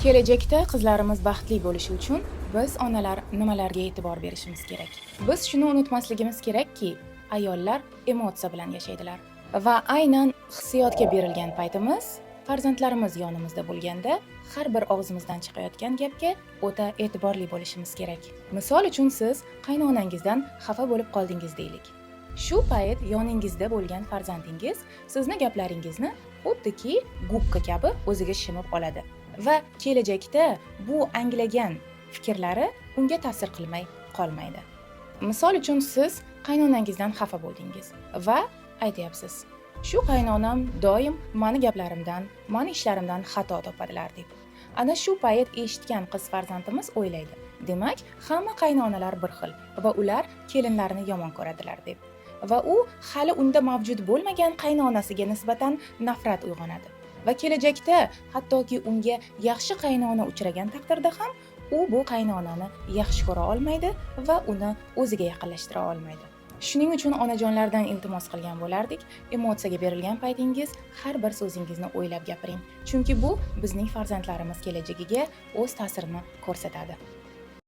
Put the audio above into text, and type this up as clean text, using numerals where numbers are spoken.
Kelajakda qizlarimiz baxtli bo'lishi uchun biz, onalar, nimalarga e'tibor berishimiz kerak? Biz shuni unutmasligimiz kerakki, ayollar emotsiya bilan yashaydilar va aynan hissiyotga berilgan paytimiz, farzandlarimiz yonimizda bo'lganda, har bir og'zimizdan chiqayotgan gapga o'ta e'tiborli bo'lishimiz kerak. Misol uchun, siz qaynonangizdan xafa bo'lib qoldingiz deylik. Shu payt yoningizda bo'lgan farzandingiz sizni gaplaringizni xuddiki gubka kabi o'ziga shimib oladi va kelajakda bu anglagan fikrlari unga ta'sir qilmay qolmaydi. Misol uchun, siz qaynonangizdan xafa bo'ldingiz va aytyapsiz: "Shu qaynonam doim mani gaplarimdan, mani ishlarimdan xato topadilar", deb. Ana shu payt eshitgan qiz farzandimiz o'ylaydi: demak, hamma qaynonalar bir xil va ular kelinlarini yomon ko'radilar, deb. Va u hali unda mavjud bo'lmagan qaynonasiga nisbatan nafrat uyg'onadi va kelajakda hattoki unga yaxshi qaynona uchragan taqdirda ham u bu qaynonani yaxshi ko'ra olmaydi va uni o'ziga yaqinlashtira olmaydi. Shuning uchun onajonlardan iltimos qilgan bo'lardik: emotsiyaga berilgan paytingiz har bir so'zingizni o'ylab gapiring, chunki bu bizning farzandlarimiz kelajagiga o'z ta'sirini ko'rsatadi.